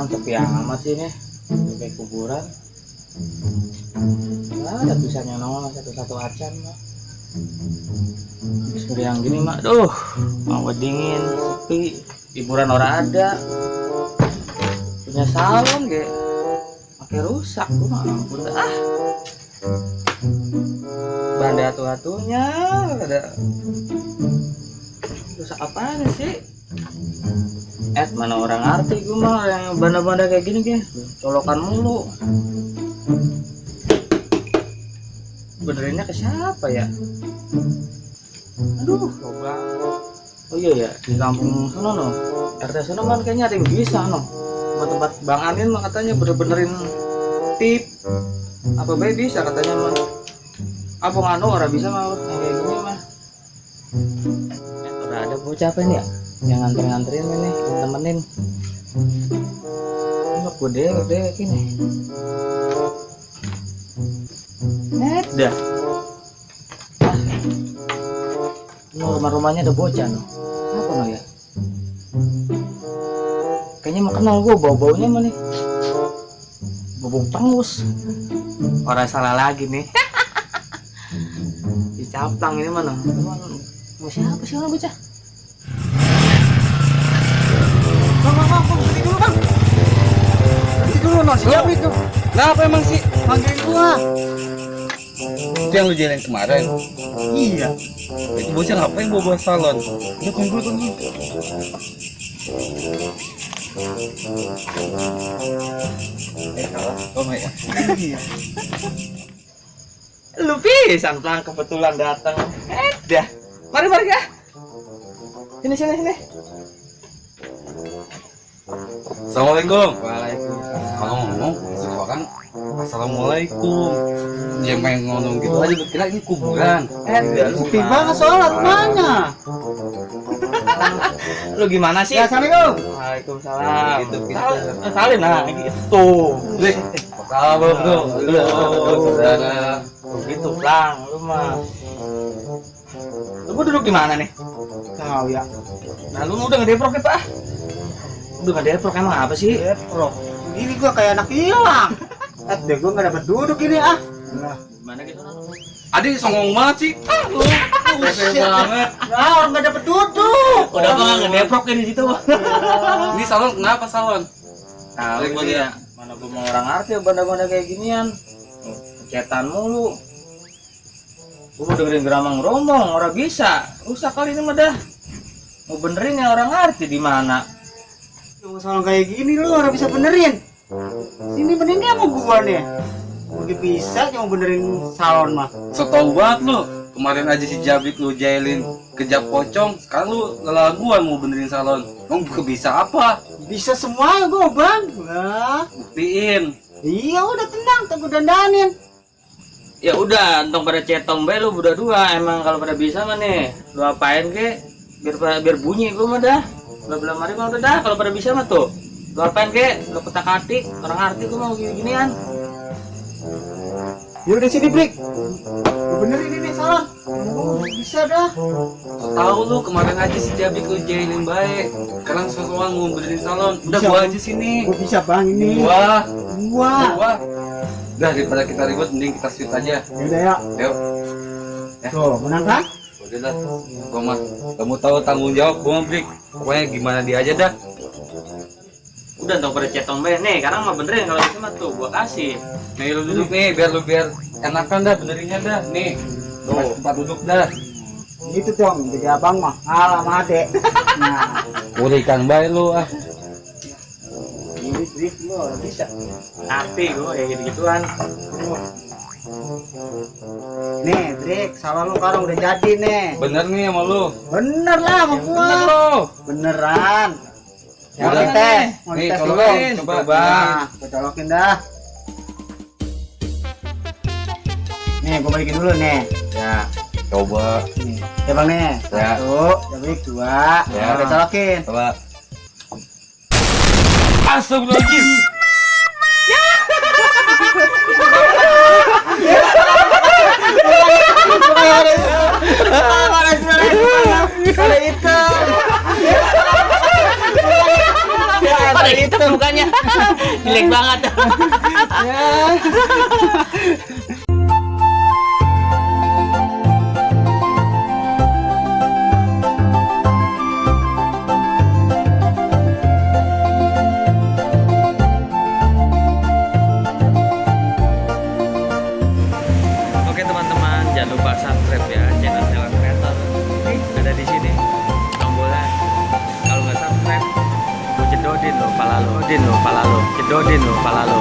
sepi amat sih nih, kayak kuburan. Nggak ada tulisannya nol satu acan mah. Seperti yang gini mah, duh, mau dingin, sepi, hiburan orang ada. Punya salon kayak pakai rusak, gua mah ampun dah. Banda atu-atunya ada rusak apaan sih? Mana orang arti gue mah yang banda-banda kayak gini kan colokan mulu. Benerinnya ke siapa ya? Aduh, lobang. Oh iya ya, di kampung sana no, RT sana kan kayaknya ada yang bisa no. Tempat Bang Anin mah katanya bener-benerin tip. Apa baik bisa katanya mah. Apa nganu orang bisa mah kayak gini mah. Udah ada bocah apa ini ya? Yang nganterin ini temenin. Ini gede gini. Dah. Ini rumah-rumahnya ada bocah no. Apa no ya? Kayaknya mah kenal gua bau-baunya mah nih. Bau pengus. Orang salah lagi nih. Dicaplang ini mana? Mau siapa sih orang bocah? Bang, berhenti dulu bang. Berhenti dulu no, siapa itu? Kenapa emang sih? Panggilin gua. Itu yang lu jalan kemarin? Iya. Itu bocah ngapain bawa salon? Ya tunggu. Oh my god. Iya. Lu pisan Plang kebetulan datang. Dah. Mari ya. Sini. Assalamualaikum. Waalaikumsalam. Kalau ngomong, suka kan assalamualaikum. Dia main ngomong gitu aja, kira ini kuburan. Sepi banget soalnya rumahnya. Lu gimana sih? Assalamualaikum. Waalaikumsalam. Gitu, Salim nah gitu. Apa kabar bro? Saudara. Begitu Plang, lu mah. Lu duduk di mana nih? Tahu ya. Nah, lu udah ngedeprok ya, Pak? Udah ngedeprok emang apa sih? Deprok. Ini gua kayak anak hilang. Deh gua nggak dapat duduk ini ah. Nah, gimana gitu? Adik songong banget sih. Rese banget. Nah, orang nggak dapat duduk. Udah mah ngedeprok di situ. Ini salon kenapa salon? Tahu Gua dia. lihat. Mana gua mau orang arti banda-banda kayak ginian. Cetan mulu. Gua mau dengerin geramang rombong, orang bisa. Rusak kali ini mah dah. Mau benerin yang orang arti di mana? Cuma salon kayak gini lu orang bisa benerin. Sini benerin sama gua nih. Udah bisa cuma benerin salon mah. So tau banget lu. Kemarin aja si Jabrik lu jailin kejap pocong, sekarang lu ngelaguan mau benerin salon. Emang bisa apa? Bisa semua gua bang. Nah, Buktiin. iya udah tenang, tak gua dandanin. Ya udah, entong pada cetong bae lu berdua. Emang kalau pada bisa mah nih, lu apain ke? Biar bunyi gua mah dah. Belah mari mah udah dah kalau pada bisa mah tuh. Lu apain ke? Lu ketak-atik, orang arti gua mau gini-ginian. Ya udah sini Brik. Gua benerin ini salon. Oh, bisa dah. So tau lu kemarin aja si Jabrik lu jailin baik. Sekarang sesuatu mau benerin salon. Udah Bisa. gua aja sini. Gua bisa bang ini. Gua. Gua. Udah daripada kita ribut mending kita shoot aja. Udah ya. Yuk. Tuh, menang kan? Udah dah. Gua mah kamu tahu tanggung jawab gua mah, Brik. Pokoknya gimana dia aja dah. Udah entong pada cetong bae. Nih, sekarang mah benerin kalau bisa mah tuh gua kasih. Nih lu duduk nih biar enakan dah benerinnya dah. Nih. Tuh, tempat duduk dah. Gitu dong, jadi abang mah ngalah sama adek. Nah, Urikan baik lu ah. ini Brik lu bisa. Arti gua kayak gitu-gituan. Nih, Brik, salon lu sekarang udah jadi nih. Bener nih sama lu. Bener lah sama gua. Bener lu. Beneran. Mau Udah. dites, mau Nih, dites dulu. colokin, coba. Nah, gua colokin dah. Nih, gua balikin dulu nih. Ya, coba. Nih, ya bang nih. Ya. Satu, Brik, dua. Ya. Udah colokin. Coba. Astagfirullahaladzim. Ada hitam. Ada hitam mukanya. Jelek banget. Ya. Oke teman-teman, jangan lupa subscribe ya channel Jalan Creator. Ada di sini tombolnya. Kalau nggak subscribe, gue cedodin lo pala lo, cedodin lo pala lo.